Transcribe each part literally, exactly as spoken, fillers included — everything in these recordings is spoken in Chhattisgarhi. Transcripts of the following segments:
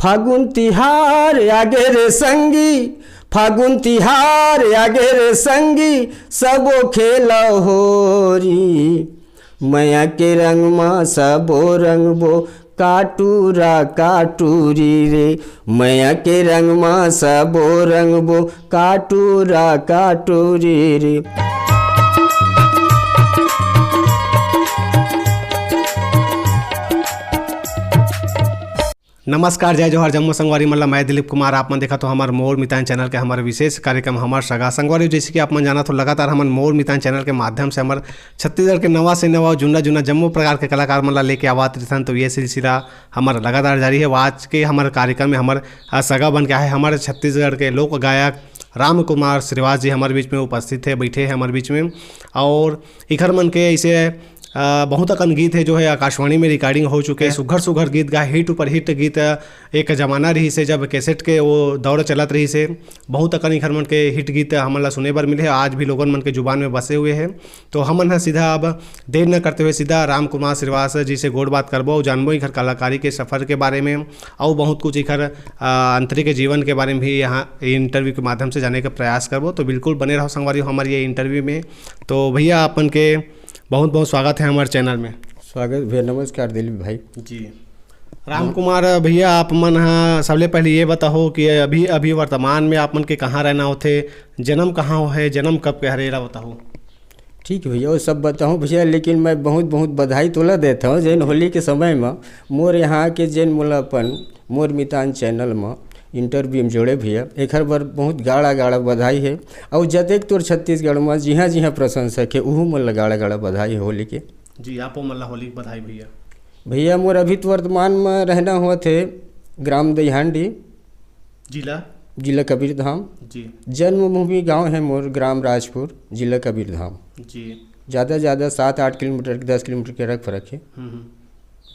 फागुन तिहार आगे रे संगी, फागुन तिहार आगे रे संगी, सबो खेल होरी। मया के रंग मा सबो रंगबो, काटूरा काटूरी रे। मया के रंग मा सबो रंगबो, काटूरा काटूरी रे। नमस्कार, जय जोहार, जम्मो संगवारी मन ला। मैं दिलीप कुमार, आप मन देखत हो हमर मोर मितान चैनल के हमर विशेष कार्यक्रम हमर सगा। संगवारी, जैसे कि आप मन जानत हो, लगातार हमन मोर मितान चैनल के माध्यम से हमर छत्तीसगढ़ के नवा से नवा, जुन्ना जुन्ना जम्मो प्रकार के कलाकार मन ला लेके आवत रहिथन। तो ये सिलसिला हमर लगातार जारी है। आज के हमर कार्यक्रम में हमर, आ, सगा बन के आए हमर छत्तीसगढ़ के लोक गायक राम कुमार श्रीवास जी हमर बीच में उपस्थित है, बैठे हैं हमर बीच में। और इखर मन के ऐसे, अ, बहुत अकन गीत है जो है आकाशवाणी में रिकॉर्डिंग हो चुके हैं। सुघर सुघर गीत गाए, हिट ऊपर हिट गीत, अ, एक जमाना रही से जब कैसेट के वो दौर चलत रही से, बहुत अकन इखर मन के हिट गीत हमन ला सुने बर मिले हैं, आज भी लोगन मन के जुबान में बसे हुए हैं। तो हमन ह सीधा अब देर न करते हुए सीधा राम कुमार श्रीवास जी से गोठ बात करबो, जानबो इखर कलाकारी के सफर के बारे में, अउ बहुत कुछ इखर, अ, आंतरिक जीवन के बारे में भी यहाँ इंटरव्यू के माध्यम से जाने का प्रयास करबो। तो बिल्कुल बने रहो संगवारी हमर ये इंटरव्यू में। तो भैया, आपन के बहुत बहुत स्वागत है हमारे चैनल में। स्वागत भैया, नमस्कार दिलीप भाई। जी, राम कुमार भैया, आप मन ह सबले पहले ये बताओ कि अभी अभी वर्तमान में आप मन के कहाँ रहना होथे, जन्म कहाँ हो है, जन्म कब के हरे, एला बताओ। ठीक है भैया, वो सब बताऊँ भैया, लेकिन मैं बहुत बहुत बधाई तोला देता हूँ, जैन होली के समय में मोर यहाँ के जैन मोला अपन मोर मितान चैनल में इंटरव्यू में जोड़े भैया, एखर बर बहुत गाड़ा गाड़ा बधाई है। और जतेक तोर छत्तीसगढ़ में जिहाँ जिहाँ प्रशंसक है, उहू मन ला गाड़ा गाड़ा बधाई है होली के। जी, आपो मन ला होली के बधाई भैया। भैया, मोर अभी तो वर्तमान में रहना हुआ थे ग्राम दहिहांडी, जिला? जिला कबीरधाम। जी। जन्मभूमि गांव है मोर ग्राम राजपुर, जिला कबीरधाम। जी। ज़्यादा ज़्यादा सात आठ किलोमीटर, दस किलोमीटर के रख फरक है। हम्म, हम्म।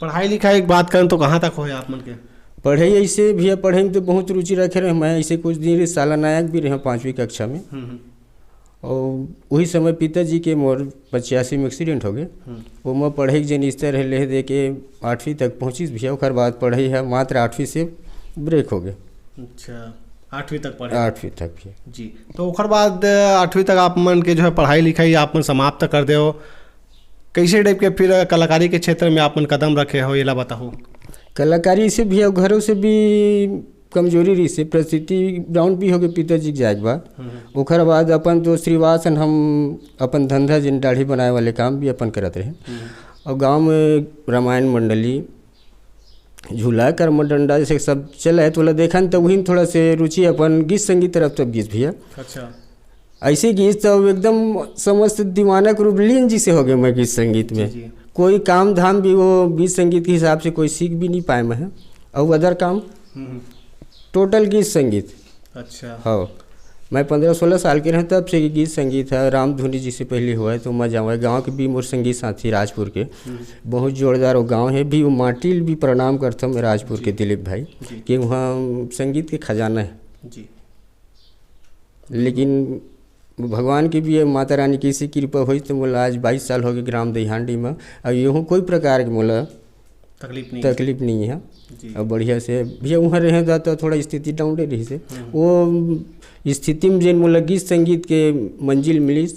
पढ़ाई लिखाई की बात करें तो कहाँ तक होए आप मन के? पढ़ाई ऐसे भैया, पढ़ाई में तो बहुत रुचि रखे रहे। मैं ऐसे कुछ दिन साला नायक भी रहे पाँचवीं कक्षा में। हम्म, हम्म। और वही समय पिताजी के मोर पचासी में एक्सीडेंट हो गए। हम्म। वो मैं पढ़ाई के जन स्तर है ले दे के आठवीं तक पहुँचिस भैया, ओकर बाद पढ़ाई है मात्र आठवीं से ब्रेक हो गए। अच्छा, आठवीं तक पढ़े? आठवीं तक भैया। जी, तो ओकर बाद, अ, आठवीं तक आप मन के जो है पढ़ाई लिखाई आप मन समाप्त कर दे हो, कैसे टाइप के फिर कलाकारी के क्षेत्र में आप मन कदम रखे हो, एला बताओ। कलाकारी से भी और घरों से भी कमजोरी रही से, परिस्थिति डाउन भी हो गई पिताजी के जाए के बाद। हम्म। ओकर बाद अपन तो श्रीवास हम अपन धंधा जिन दाढ़ी बनाए वाले काम भी अपन करत रहे। हम्म। और गांव में रामायण मंडली, झूला, कर्म डंडा, जैसे सब चले है, तो ओला देखन, तो वही में थोड़ा से रुचि अपन गीत संगीत तरफ तब गीत भैया। अच्छा। ऐसे गीत तो एकदम समस्त दीवाना के रूप लीन जी से हो गए मैं गीत संगीत में। जी, जी। कोई काम धाम भी वो गीत संगीत के हिसाब से कोई सीख भी नहीं पाए मैं, और अदर काम हम्म, हम्म। टोटल गीत संगीत। अच्छा। हाँ, मैं पन्द्रह सोलह साल के रहे तब से गीत संगीत है, राम धुनी जी से पहले हुआ है, तो मैं जाऊँ गाँव के भी मोर संगीत साथी राजपुर के, हम्म। बहुत जोरदार वो गाँव है भी, वो माटी ल भी प्रणाम करता हूँ मैं राजपुर जी। के दिलीप भाई, जी। कि वहाँ संगीत के खजाना है। जी। लेकिन भगवान की भी, माता रानी की ऐसी कृपा हुई तो मोला आज बाईस साल हो गए ग्राम दहिहांडी में, और यूँ कोई प्रकार के मोला तकलीफ नहीं। तकलीफ नहीं है। जी। और बढ़िया से भैया वहाँ रहे था तो थोड़ा स्थिति डाउन रही से, हम्म। वो स्थिति में जिन मोला गीत संगीत के मंजिल मिलिस,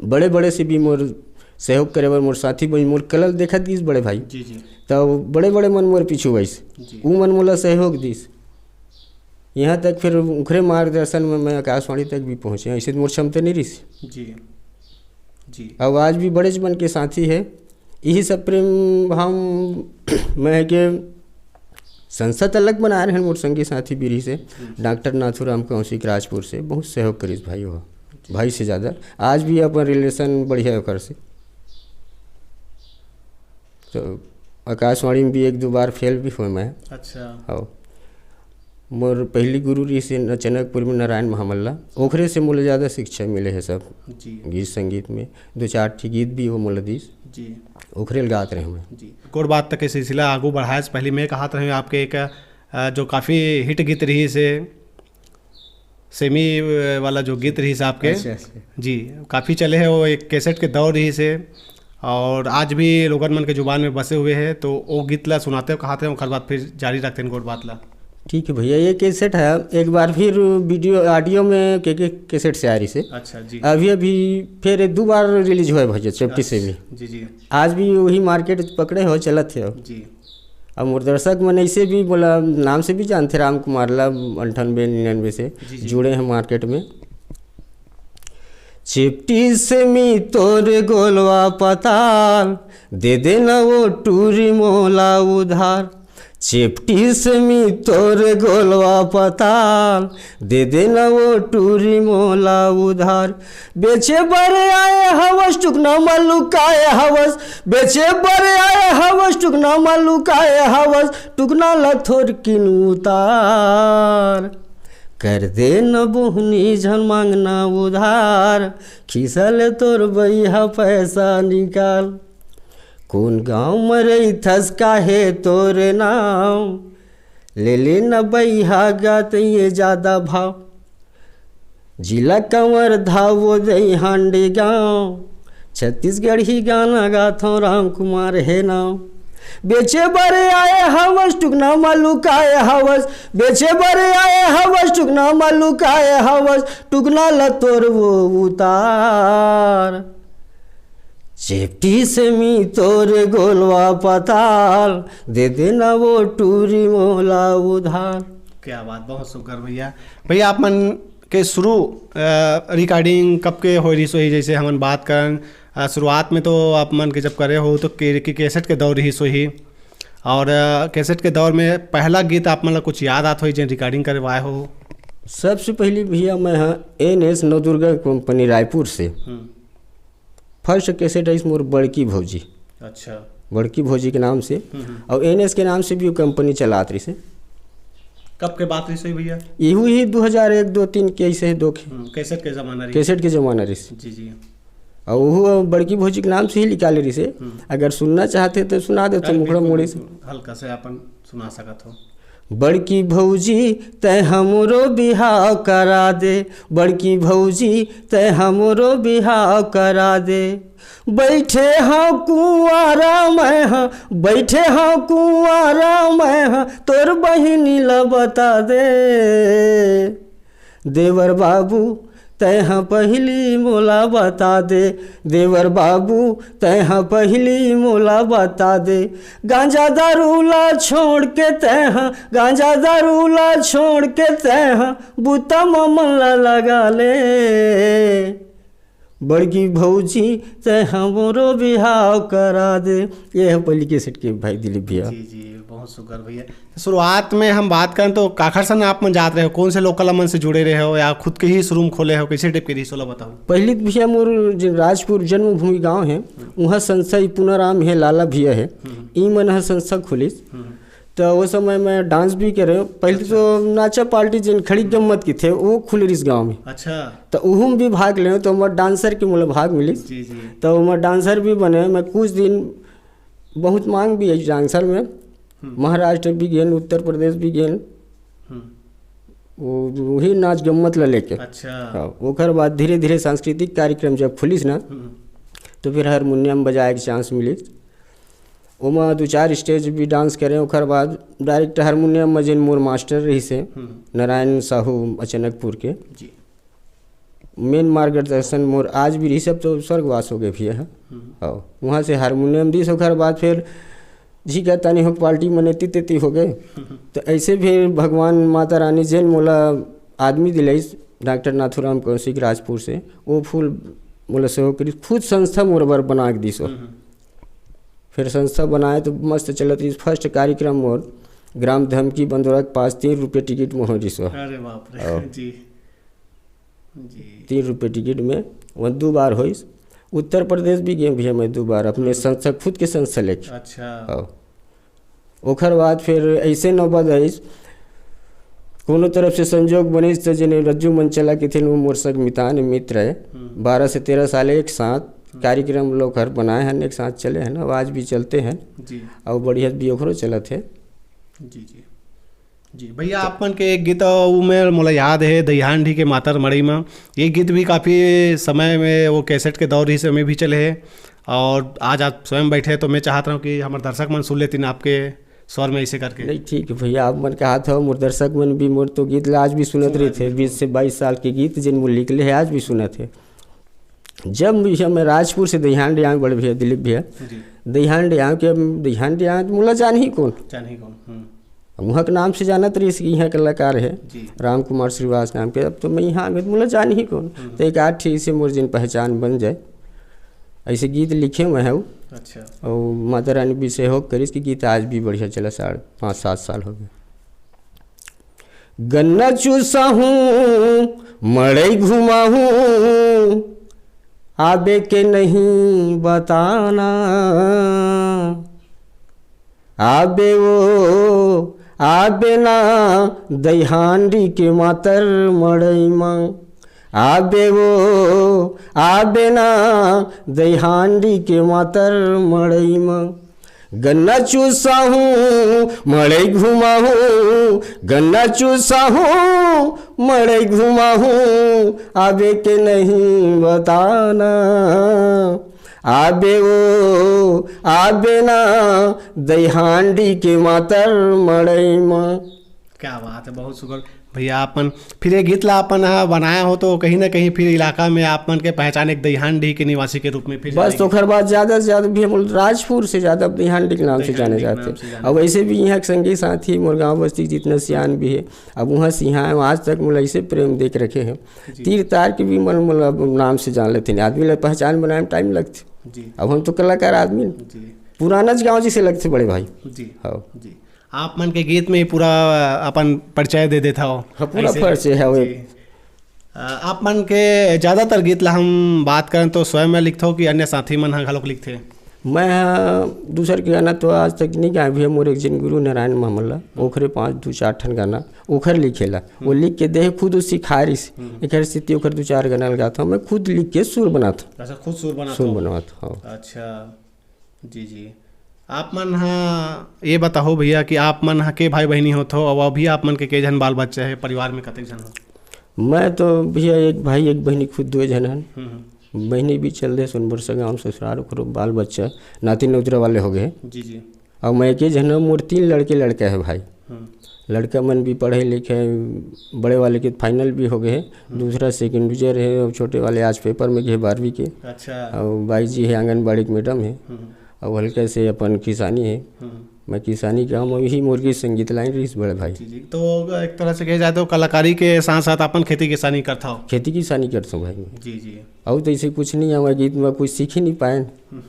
बड़े बड़े से भी मोर सहयोग करे बर मोर साथी बन, मोर कला ल देखत गीस बड़े भाई। जी, जी। तब बड़े बड़े मन मोर पीछू आइस, जी। वो मन मोला सहयोग दिस। यहाँ तक फिर उखरे मार्गदर्शन में मैं आकाशवाणी तक भी पहुँचे, ऐसे तो मोर क्षमता नहीं रही। जी, जी। अब आज भी बड़े मन के साथी है। यही सब प्रेम भाव मैं के संस्था त अलग बनाए रहन मोर संगी साथी बीरी से, हम्म। डॉक्टर नाथूराम कौशिक राजपुर से बहुत सहयोग करिस भाई, वो जी। भाई से ज़्यादा आज भी अपन रिलेशन बढ़िया है ओकर से। तो आकाशवाणी में भी एक दो बार फेल भी हुए मैं। अच्छा। हाँ, मोर पहली गुरु रही से न-, चनकपुर में नारायण महामल्ला, ओखरे से मोला ज़्यादा शिक्षा मिले है सब जी। गीत संगीत में। दो चार ठी गीत भी वो मोला दिस, जी। ओखरे ल गात रहे मैं। जी। गोठ बात तक के सिलसिला आगू बढ़ाए से पहले मैं कहत रहे आपके एक, अ, जो काफ़ी हिट गीत रही से सेमी, अ, वाला जो गीत रही से आपके, अच्छा, अच्छा। जी, काफ़ी चले है वो, एक कैसेट के दौर रही से, और आज भी लोगन मन के जुबान में बसे हुए हैं। तो वो गीत ला सुनाते हो, कहते हैं, ओकर बाद फिर जारी रखते हैं गोठ बात ला। ठीक है भैया, ये कैसेट है, एक बार फिर वीडियो, ऑडियो में के के कैसेट से आ रही से। अच्छा जी। अभी अभी फिर दो बार रिलीज हुआ है भैया, चेपटी से भी। अच्छा, जी जी। आज भी वही मार्केट पकड़े हो, चलत है। जी। अब मोर दर्शक मन ऐसे भी बोला, नाम से भी जानते, राम कुमार ला, अंठानबे निन्यानवे से जी जी। जुड़े हैं मार्केट में। चेपटी से मी तोर गोलवा पताल, दे देना वो टूरी मोला उधार। चेपटी से मी तोर गोलवा पताल, दे देना वो टूरी मोला उधार। बेचे बर आए हवस, टुकना म लुकाए हवस। बेचे बर आए हवस, टुकना म लुकाए हवस। टुकना ल थोरकिन उतार, कर दे न बोहनी, झन मांगना उधार। खिसा ले तोर बइहा पैसा निकाल। कोन गाँव म रहिथस, काहे तोर नाम? ले ले न बइहा, गात ये जादा भाव। जिला कंवर धावो दई हांडी गाँव। छत्तीसगढ़ी गाना गाथों, राम कुमार हे नाम। बेचे बर आए हवस, टुकना म लुकाए हवस। बेचे बर आए हवस, टुकना म लुकाए हवस। टुकना ल तोर वो उतार। चेपटी से मी तोर गोलवा पताल, दे देना वो टूरी मोला उधार। क्या बात, बहुत सुघर भैया। भैया, आप मन के शुरू, अ, रिकॉर्डिंग कब के होय रिहिस होही? जैसे हमन बात करन, अ, शुरुआत में तो आप मन के जब करे हो तो के, के कैसेट के दौर रिहिस होही, और, अ, कैसेट के दौर में पहला गीत आप मन ला कुछ याद आत होही जेन रिकॉर्डिंग करवाए हो? सबसे पहली भैया मैं हाँ N S Navdurga company Raipur से। हम्म। फर्स्ट कैसेट है मोर बड़की भौजी। अच्छा। बड़की भौजी के नाम से। हम्म, हम्म। और एन एस के नाम से भी वो कंपनी चलात रही से। कब के बात रही सही भैया? इहू ही दो हज़ार एक, दो, तीन के ऐसे ही दो के। हम्म, कैसेट के जमाना रही। कैसेट के जमाना रही से। जी जी। और वो बड़की भौजी के नाम से ही निकाले रही से। हम्म। अगर सुनना चाहते तो सुना देते, अरे, मुखड़ा बिल्कुल, मोड़ी से। बिल्कुल, हल्का से अपन सुना सकत हो। बड़की भौजी, तै हमरो बिहाव करा दे। बड़की भौजी, तै हमरो बिहाव करा दे। बैठे हाँ कुंवारा मैं हाँ, बैठे हाँ कुंवारा मैं हाँ, तोर बहिनी ला बता दे। देवर बाबू, तै हाँ पहिली मोला बता दे। देवर बाबू, तै हाँ पहिली मोला बता दे। गांजा दारू ला छोड़ के तै हाँ, गांजा दारू ला छोड़ के तै हाँ, बुता म मन ला लगा ले। बड़की भौजी, तै हमरो बिहाव करा दे। ये है पहिली कैसेट के भाई दिलीप भैया। जी जी, बहुत सुघर भैया। शुरुआत में हम बात करें तो काखर सन आप मन जात रहे हो, कौन से लोकल मन से जुड़े रहे हो या खुद के ही शोरूम खोले हो, कैसे टाइप के रही, सोला बताओ। पहली तो भैया मोर जिन राजपुर जन्मभूमि गांव है, वहाँ संस्था ई पुनाराम है, लाला भैया है, हम्म। ई मन ह संस्था खोलिस। हम्म। तो वो समय मैं डांस भी करे, पहले अच्छा। तो नाचा पार्टी जिन खड़ी गम्मत की थे, वो खुल रही इस गाँव में। अच्छा। तो उहू में भी भाग ले, तो मैं डांसर के मोला भाग मिलिस। जी जी। तो मैं डांसर भी बने, मैं कुछ दिन बहुत मांग भी है डांसर में, हम्म। महाराष्ट्र भी गेन, उत्तर प्रदेश भी गेन। हम्म। वो वही नाच गम्मत ला लेके। अच्छा। हाँ, ओकर बाद धीरे धीरे सांस्कृतिक कार्यक्रम जब खुलिस ना, हम्म। तो फिर हारमोनियम बजाए के चांस मिलिस। ओमा दू चार स्टेज भी डांस करें, ओकर बाद डायरेक्ट हारमोनियम में जेन मोर मास्टर रहिस हे, हम्म। नारायण साहू अचनकपुर के। जी। मेन मार्गदर्शन मोर आज भी रहिस, अब तो स्वर्गवास हो गए भैया। हम्म। हाँ, वहाँ से हारमोनियम दिस, ओकर बाद फिर जी कहता नहीं हो, पार्टी मने तेती हो गए। तो ऐसे फिर भगवान माता रानी जेन मोला आदमी दिलाइस, डॉक्टर नाथुराम कौशिक राजपुर से, वो फुल मोला सहयोग करिस, खुद संस्था मोर बर बना के दिस। हम्म। फिर संस्था बनाए तो मस्त चलत रहिस। फर्स्ट कार्यक्रम मोर ग्राम धमकी बंदोरा के पास तीन रुपये टिकट में हो रहिस। अरे बाप रे। हाँ। जी। जी। तीन रुपये टिकट में वो दो बार होइस। उत्तर प्रदेश भी गए भैया मैं दो बार, अपने हम्म। संस्था, खुद के संस्था लेके। अच्छा। हाँ। ओकर बाद फिर ऐसे नौबत आइस, कोनो तरफ से संजोग बनिस, तो जेने रज्जू मंचला के थे, वो मोर संग मितान मित्र है। हम्म। बारह से तेरह साल एक साथ हम्म। कार्यक्रम लोग हर बनाए हन, एक साथ चले हन, अब आज भी चलते हैं। जी। और बढ़िया भी ओकरो चलत है। जी, जी। जी, भैया, आप मन के एक गीत, अ, उ में मोला याद हे, दहिहांडी के मातर मड़ई म। ये गीत भी काफ़ी समय में, वो कैसेट के दौर ही समय भी चले हे। और आज आप स्वयं बैठे, तो मैं चाहत रहूँ कि हमर दर्शक मन सुन लेतिन आपके स्वर में ऐसे करके। नहीं, ठीक है भैया, आप मन कहा था, मोर दर्शक मन भी मोर तो गीत ला आज भी सुनत सुनत रहिथे। भी। बीस से बाईस साल के गीत जिन मोर लिखले हे, आज भी सुनत हे। जब भी मैं राजपुर से दहिहान डियांग बड़े भैया, दिलीप भैया, जी। दहिहान डियांग के, दहिहान डियांग तो मोला जान ही कौन? जान ही कौन? हम्म। अब वहाँ के नाम से जानत रहिस कि यहाँ कलाकार है, जी। राम कुमार श्रीवास नाम के। अब तो मैं यहाँ आ गए तो मोला जान ही कौन? हम्म। तो एक आध ठीक से मोर जिन पहचान बन जाए, ऐसे गीत लिखे हुए हैं वो। अच्छा। और माता रानी भी सहयोग करिस कि गीत आज भी बढ़िया चला, साढ़े पाँच सात साल हो गए। गन्ना चूसा हूँ, मड़ई घुमा हूँ, आबे के नहीं बताना। आबे वो, आबे ना, दहिहांडी के मातर मड़ई मा। आबे वो, आबे ना, दहिहांडी के मातर मड़ई मा। गन्ना चूसा हूँ, मड़ई घुमा हूँ, गन्ना चूसा हूँ, मड़ई घुमा हूँ, आबे के नहीं बताना। आबे वो, आबे ना, दहिहांडी के मातर मड़ई मा। क्या बात है, बहुत सुघर। भैया, आप मन फिर ये गीत ला अपन ह बनाया हो, तो कहीं ना कहीं फिर इलाका में आप मन के पहचान एक दहिहांडी के निवासी के रूप में फिर बस, जाएगी। तो ओकर बाद ज्यादा से ज्यादा भी हम राजपुर से ज्यादा दहिहांडी के नाम से दहिहांडी जाने के जाते नाम हैं। से जाने अब वैसे भी यहाँ के संगी साथी मोर गाँव बस्ती जितना सियान भी है, अब वहाँ से यहाँ आए, आज तक मोला ऐसे प्रेम देख रखे हैं। जी। तीर तार के भी मन, मतलब, नाम से जान लेते हैं। आदमी ला पहचान बनाए में टाइम लगते। जी। अब हम तो कलाकार आदमी, जी। पुराना गाँव जैसे लगते बड़े भाई। जी। हाँ। जी। आप मन के गीत में ही पूरा अपन परिचय दे देता हो। हाँ, पूरा ऐसे। परिचय है वो। जी। अ, आप मन के ज्यादातर गीत ला हम बात करन तो स्वयं में लिखथो कि अन्य साथी मन ह घलोक लिखथे? मैं, हाँ, दूसर के गाना तो आज तक नहीं गाए भैया। मोर एक जिन गुरु नारायण महमल्ला, ओखरे पाँच दू चार ठन गाना ओखर लिखेला। वो हम्म। लिख के देहे, खुद वो सिखारिस। हम्म। एकर सेती ओखर दू चार गाना लगाथो, मैं खुद लिख के सुर बनाथो। अच्छा, खुद सुर बनाथो। सुर बनाथो, हाँ। अच्छा, जी, जी। आप मन ह ये बताहो भैया कि आप मन ह के भाई बहिनी होथो, अउ अभी आप मन के के झन बाल बच्चा हे, परिवार में कतेक झन हो? मैं तो भैया एक भाई एक बहिनी, खुद दो झन हन। हम्म, हम्म। बहिनी भी चल दे सोनबरसा गाँव ससुराल, ओकरो बाल बच्चा नाती नौतरा वाले हो गए। जी, जी। अउ मैं एक झन हूँ, मोर तीन लड़के लड़का है भाई। हम्म। लड़का मन भी पढ़े लिखे, बड़े वाले के फाइनल भी हो गए है, हम्म। दूसरा सेकंड डिवीजन है, और छोटे वाले आज पेपर में गए बारहवीं के। अच्छा। और बाई जी है, आंगनबाड़ी के मैडम है। हम्म। और हल्का से अपन किसानी है। हम्म। मैं किसानी के काम, वही मोर गीत संगीत लाइन रहिस बड़े भाई। जी, जी। तो एक तरह से कहे जाए तो कलाकारी के साथ साथ अपन खेती किसानी करता हो? खेती किसानी करता हूँ भाई मैं। जी, जी। अउ तो ऐसे कुछ नहीं है, मैं गीत में कुछ सीख ही नहीं पाए।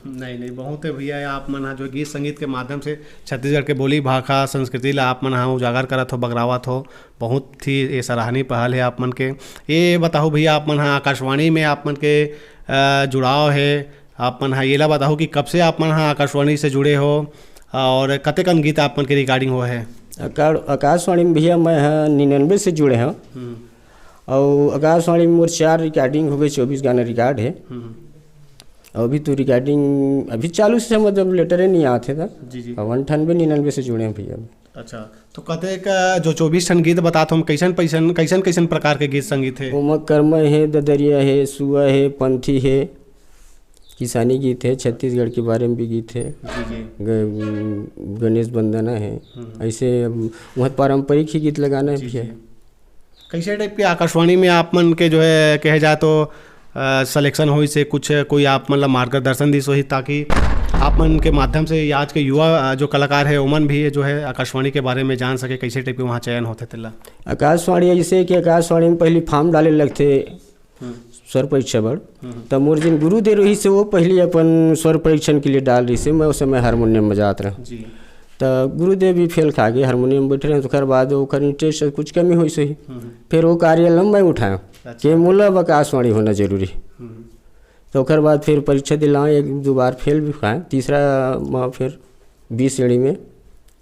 नहीं, नहीं, बहुत है भैया, आप मन ह जो गीत संगीत के माध्यम से छत्तीसगढ़ के बोली, भाखा, संस्कृति ला आप मन ह उजागर करत हो, बगरावत हो, बहुत ही ये सराहनीय पहल है आप मन के। ये बताओ भैया, आप मन ह आकाशवाणी में आप मन के, अ, जुड़ाव है, आप मन ह येला बताओ कि कब से आप मन ह आकाशवाणी से जुड़े हो और कतेकन गीत आप मन के रिकॉर्डिंग हुआ है? आकार-, आकाशवाणी में भैया मैं ह निन्यानवे से जुड़े हूँ। हम्म। अउ आकाशवाणी में मोर चार रिकॉर्डिंग हो गए, चौबीस गाना रिकॉर्ड है। हम्म। अउ अभी तो रिकॉर्डिंग अभी चालू से, मतलब, लेटर ही नहीं आते था। जी, जी। अब अंठानवे निन्यानवे से जुड़े हैं भैया। अच्छा, तो कते का जो चौबीस ठन गीत बतात हो, हम कैसन पैसन, कैसन, कैसन प्रकार के गीत संगीत है? ओमा कर्मा है, ददरिया है, सुआ है, पंथी है, किसानी गीत है, छत्तीसगढ़ के बारे में भी गीत है। जी, जी। ग-, गणेश वंदना है। हम्म। ऐसे अब वहाँ पारंपरिक ही गीत लगाना है जी, भैया। जी। कैसे टाइप के आकाशवाणी में आप मन के जो है कहे जाए तो, अ, सिलेक्शन होइस हे, कुछ कोई आप मन ला मार्गदर्शन दिस होही, ताकि आप मन के माध्यम से आज के युवा, अ, जो कलाकार है, ओमन भी जो है आकाशवाणी के बारे में जान सके, कैसे टाइप के वहाँ चयन होथे तेला? आकाशवाणी ऐसे कि आकाशवाणी में पहली फॉर्म डाले लगथे हम्म। स्वर परीक्षा बर, हम्म। त मोर जिन गुरुदेव रहिस हे, वो पहली अपन स्वर परीक्षण के लिए डाल रहिस हे, मैं उस समय हारमोनियम बजात रहा। जी। त गुरुदेव भी फेल खा गए, हारमोनियम बैठे रहे, तो ओकर बाद ओकर इंटरेस्ट कुछ कमी होइस होही। हम्म। फिर वो कार्य ला मैं उठाया अच्छा। कि मोला अब आकाशवाणी होना जरूरी। हम्म। तो ओकर बाद फिर परीक्षा दिलाए, एक दो बार फेल भी खाए, तीसरा म फिर बी श्रेणी में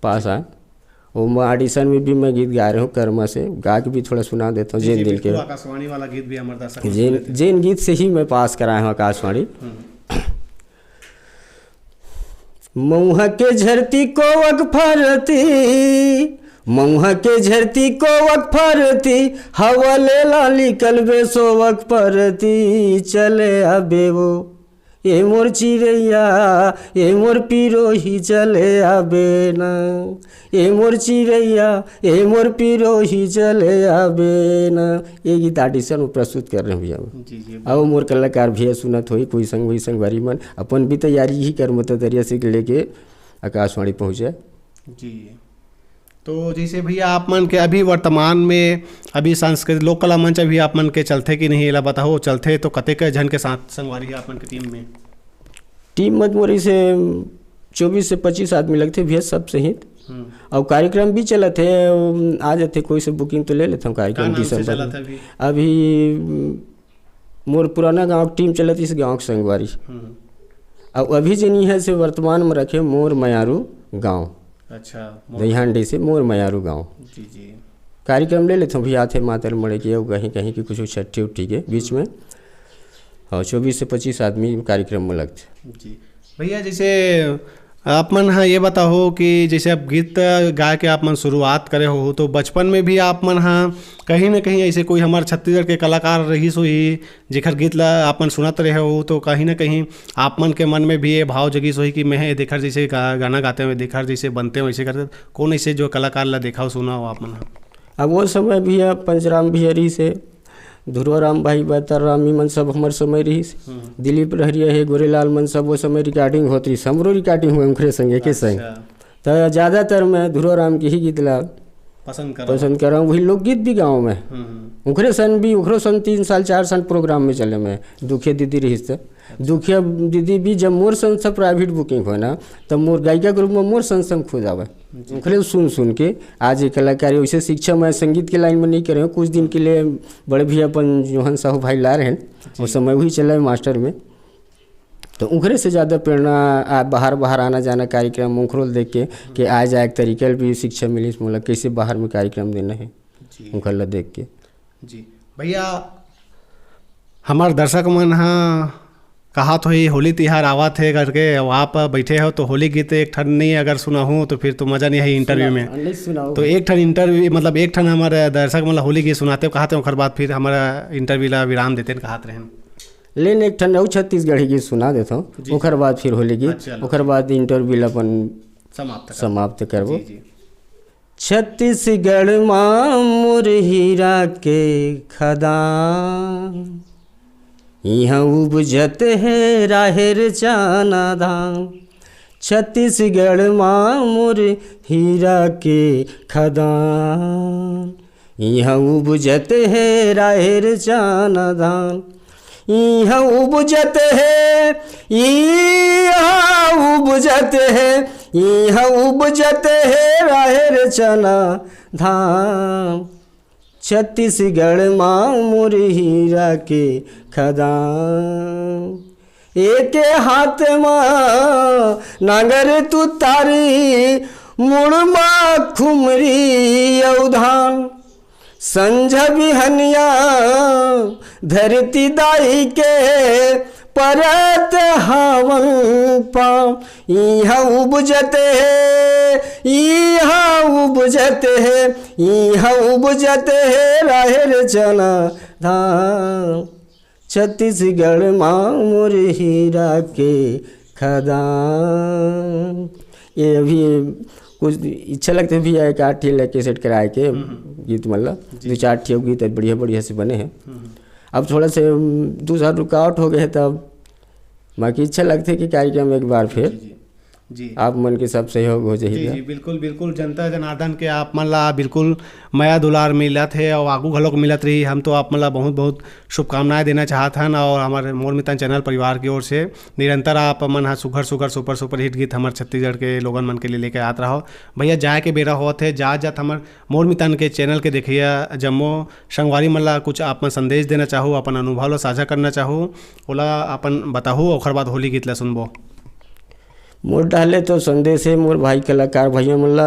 पास आए। वो मैं ऑडिशन में भी मैं गीत गा रहे हूँ कर्मा से, गा के भी थोड़ा सुना देता हूँ, जी, जेन जी, दिन के बिल्कुल, आकाशवाणी वाला गीत भी हमारे दर्शक लोग जेन, सुने थे। जेन गीत से ही मैं पास कराया हूँ आकाशवाणी। हम्म। मऊहा के झरती कोवक फरती, मऊहा के झरती कोवक फरती, हवा ले लाली कलबे सोवक परती, चले आबे वो। ए मोर चिरैया, ए मोर पिरोही चले आबे ना, ए मोर चिरैया, ए मोर पिरोही चले आबे ना। ये गीत audition में प्रस्तुत कर रहे हैं भैया। जी, जी। अब मोर कलाकार भैया सुनत होई, कोई संग, वही संगवारी मन, अपन भी तैयारी ही कर, मतलब, दरिया से लेके आकाशवाणी पहुँचे। जी। तो जैसे भैया, आप मन के अभी वर्तमान में अभी सांस्कृतिक लोक कला मंच अभी आप मन के चलथे कि नहीं, एला बताओ। चलथे तो कतेक झन के साथ संगवारी है आप मन के टीम में? टीम मत मोर इसे चौबीस से पच्चीस आदमी लगथे भैया, सब सहित। हम्म। और कार्यक्रम भी चलत है, आ जाते, कोई से booking तो ले लेता हूँ का कार्यक्रम नाम से दिसंबर चलत में। है अभी? अभी मोर पुराना गांव टीम चलत इस गांव के संगवारी। हम्म। और अभी जनी है से वर्तमान में रखे मोर मयारू गांव। अच्छा, मोर दहिहांडी से मोर मयारू गांव। जी, जी। कार्यक्रम ले लेते हैं भैया, आथे मातर मड़े के, अउ कहीं, कहीं की कुछ छट्ठी उट्ठी के बीच में। और चौबीस से पच्चीस आदमी कार्यक्रम में लगते। जी। भैया, जैसे आप मन ह ये बताओ कि जैसे अब गीत गाय के आप मन शुरुआत करे हो, तो बचपन में भी आप मन ह कहीं ना कहीं ऐसे कोई हमार छत्तीसगढ़ के कलाकार रहिस होही, जेकर गीत ला आप मन सुनत रहे हो, तो कहीं ना कहीं आप मन के मन में भी ये भाव जगिस होही कि मैं ये देकर जैसे गा-, गाना गाते हुए, देकर जैसे बनते हैं, वैसे करते, कौन ऐसे जो कलाकार ला देखा हो, सुना हो आप मन ह? अब वो समय भैया पंचराम भैया रहिस हे, ध्रुवराम भाई, बतर राम, ई मन सब हमर समय रहिस। हम्म। दिलीप रहरिया हे, गोरेलाल मन सब वो समय recording होत रहिस, हमरो recording हुए उनखरे संग, एके संग। अच्छा। त ज्यादातर मैं ध्रुवराम के ही गीत ला पसंद करव। पसंद करव, वही लोकगीत भी गाँव में। हम्म, हम्म। उनखरे सन भी, उनखरो सन तीन साल, चार साल program में चले मैं, दुखिया दीदी रहिस त। दुखिया दीदी भी जब मोर संग से private booking होय ना, तब मोर गायिका group में मोर संग से हम खुद आवे। जी। उनखरे सुन सुन के आज ये कलाकारी, वैसे शिक्षा मैं संगीत के line में नहीं करे हूँ। कुछ दिन के लिए बड़े भैया अपन जोहन साहू भाई ला रहे हैं, जी। उस समय वही चला है मास्टर में। तो उनखरे से ज्यादा प्रेरणा आ, बाहर, बाहर आना जाना कार्यक्रम उनखरो देख के, कि आ जाए एक तरीका भी शिक्षा मिली, मतलब कैसे बाहर में कार्यक्रम देना है, जी। उनखर ला देख के। जी। भैया, हमार दर्शक मन ह कहात होही, होली तिहार आवत हे करके, अउ आप बैठे हो तो होली गीत एक ठन नहीं अगर सुनाहू तो फिर तो मजा नहीं है interview में। सुना, नहीं सुनाओ। तो एक ठन interview, मतलब एक ठन हमारे दर्शक मन ला होली गीत सुनाते हो, कहाते हो, ओकर बाद फिर हमारा interview ला विराम देते हैं, कहात रहेन। लेन एक ठन अउ छत्तीसगढ़ी गीत सुना देता हूँ, जी। ओकर बाद फिर होली गीत, अच्छा, लो। ओकर बाद interview ला अपन समाप्त कर। समाप्त करबो। जी, जी। छत्तीसगढ़ मा मोर हीरा के खदान, इहाँ उपजत हे राहेर चना धान। छत्तीसगढ़ मा मोर हीरा के खदान, इहाँ उपजत हे राहेर चना धान। इहाँ उपजत हे, इहाँ उपजत हे, इहाँ उपजत हे राहेर चना धान। छत्तीसगढ़ मा मोर हीरा के खदान। एके हाथ मा नांगर तुतारी, मुड़ मा खुमरी अउ धान। संझा बिहनिया धरती दाई के परत हावन पाँव। इहाँ उपजत हे, इहाँ उपजत हे, इहाँ उपजत हे राहेर चना धान। छत्तीसगढ़ मा मोर हीरा के खदान। ये अभी कुछ इच्छा लगते भी है, एक आठ ठे कैसेट कराए के हम्म। गीत, मतलब जी। दो चार ठे गीत बढ़िया बढ़िया से बने हैं। हम्म। अब थोड़ा से, उम, दूसरा रुकावट हो गए हैं, तब बाकी इच्छा लगते कि कार्यक्रम एक बार फिर जी, जी। जी। आप मन के सब सहयोग हो जाही जी, भैया। जी, बिल्कुल, बिल्कुल। जनता जनार्दन के आप मन ला बिल्कुल मया दुलार मिलत हे और आगू घलोक मिलत रही। हम तो आप मन ला बहुत, बहुत शुभकामनाएं देना चाहत हन और हमारे मोर मितान चैनल परिवार की ओर से निरंतर आप मन हा सुघर, सुघर, सुपर, सुपर हिट गीत हमर छत्तीसगढ़ के लोगन मन के लिए लेके आत रहो। भैया, जाए के बेरा होत हे, जात, जात हमर मोर मितान के चैनल के देखिया जम्मो संगवारी मन ला कुछ आप मन संदेश देना चाहो, अपन अनुभव ला साझा करना चाहो, ओला अपन बताहू, ओखर बाद होली गीत ला सुनबो। मोर डाले तो संदेश हे मोर भाई कलाकार भैया मन ला,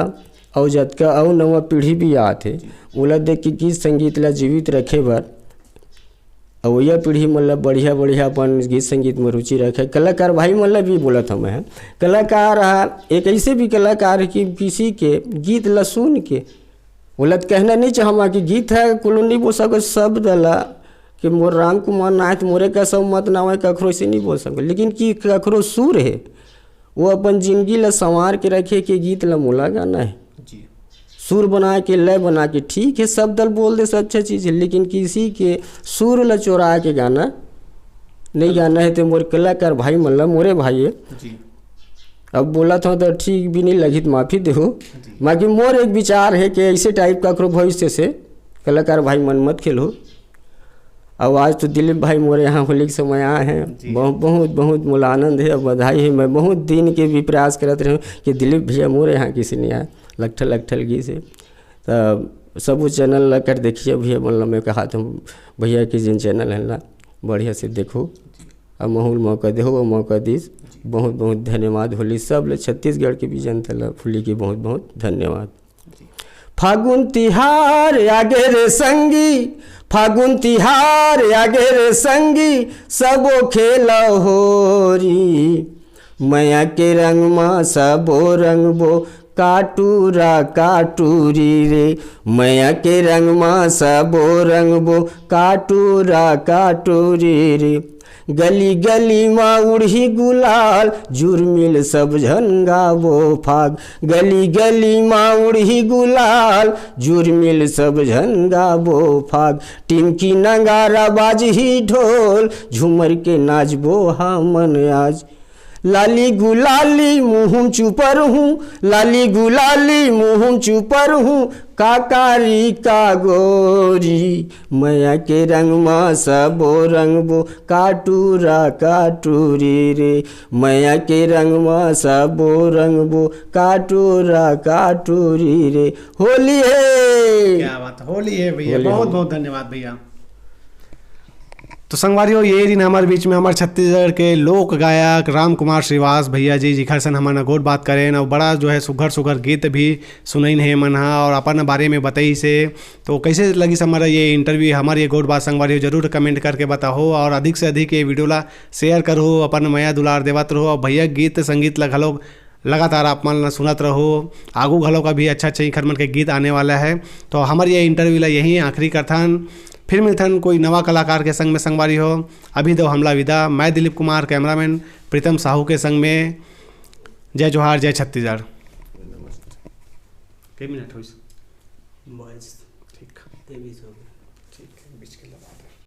अउ जतका अउ नवा पीढ़ी भी आत हे, ओला देख के गीत संगीत ला जीवित रखे बर, अवइया पीढ़ी मन ला बढ़िया बढ़िया अपन गीत संगीत में रुचि रखे। कलाकार भाई मन ला भी बोलत हूँ मैं, कलाकार हा एक ऐसे भी कलाकार हे कि किसी के गीत ला सुन के, ओला तो कहना नहीं चाहूँगा कि गीत है कुलो नहीं बोल सको, शब्द ला कि मोर राम कुमार ना है तो मोरे कस मत ना होय, कखरो से नहीं बोल सको, लेकिन कि कखरो सुर है, वो अपन जिंदगी ला संवार के रखे के गीत ला मोला गाना है। जी। सुर बना के, लय बना के, ठीक है, सब दल बोल दे, सब अच्छा चीज़ है, लेकिन किसी के सुर ला चोरा के गाना नहीं गाना है। तो मोर कलाकार भाई मन ला, मोरे भाई है, जी। अब बोला था तो ठीक भी नहीं लगी तो माफ़ी देहो। जी। बाकी मोर एक विचार है कि ऐसे टाइप का करो भविष्य से कलाकार भाई मन मत खेलो। अब आज तो दिलीप भाई मोरे यहाँ होली के समय आए हैं, जी। बहुत बहुत बहुत मोला आनंद है और बधाई है। मैं बहुत दिन के भी प्रयास करत रहे हूँ कि दिलीप भैया मोरे यहाँ किसी नहीं आए, लकठल लकठल गीत है। तो सब वो चैनल ला कर देखिए भैया, मतलब मैं कहा था भैया कि जिन चैनल है ना, बढ़िया से देखो और महूल मौका देहो, वो मौका दीस। बहुत बहुत धन्यवाद होली सब ले, छत्तीसगढ़ के भी जनता ला होली की बहुत बहुत धन्यवाद। फागुन तिहार आगे रे संगी, फागुन तिहार आगे रे संगी, सबो खेल होरी। मया के रंग मा सबो रंगबो, काटूरा काटूरी रे। मया के रंग मा सबो रंगबो, काटूरा काटूरी रे। गली गली मा उड़ही गुलाल, जुरमिल सब झन गाबो फाग। गली गली मा उड़ही गुलाल, जुरमिल सब झन गाबो फाग। टिमकी नगारा बाजही ढोल, झूमर के नाचबो हमन आज। लाली गुलाली मुहुम चुपर हूँ, लाली गुलाली मुहुम चुपर हूँ, काकारी का गोरी। मया के रंग मा सबो रंगबो, काटूरा काटूरी रे। मया के रंग मा सबो रंगबो, काटूरा काटूरी रे। होली है। क्या बात, होली है भैया। होली बहुत है। बहुत धन्यवाद भैया। तो संगवारी हो, ये दिन हमारे बीच में हमारे छत्तीसगढ़ के लोक गायक राम कुमार श्रीवास भैया जी, जिखर सन हमन गोठ बात करेन और बड़ा जो है सुघर सुघर गीत भी सुनइन हे मन हा और अपन बारे में बताइस हे। तो कैसे लगिस हमारा ये इंटरव्यू, हमारे ये गोठ बात संगवारी हो, जरूर कमेंट करके बताओ और अधिक से अधिक ये वीडियो ला शेयर करो, अपन मया दुलार देवत रहो और भैया गीत संगीत ला घलो लगातार आप मन ला सुनत रहो। आगू घलो का भी अच्छा अच्छा इखर मन के गीत आने वाला है। तो हमारे ये इंटरव्यू ला यहीं आखिरी करथन, फिर मिलथन कोई नवा कलाकार के संग में संगवारी हो। अभी दो हमला विदा, मैं दिलीप कुमार, कैमरामैन प्रीतम साहू के संग में। जय जोहार, जय छत्तीसगढ़। कई मिनट होइस? बाईस, ठीक, तेईस हो गए। ठीक है, बीच के लगा।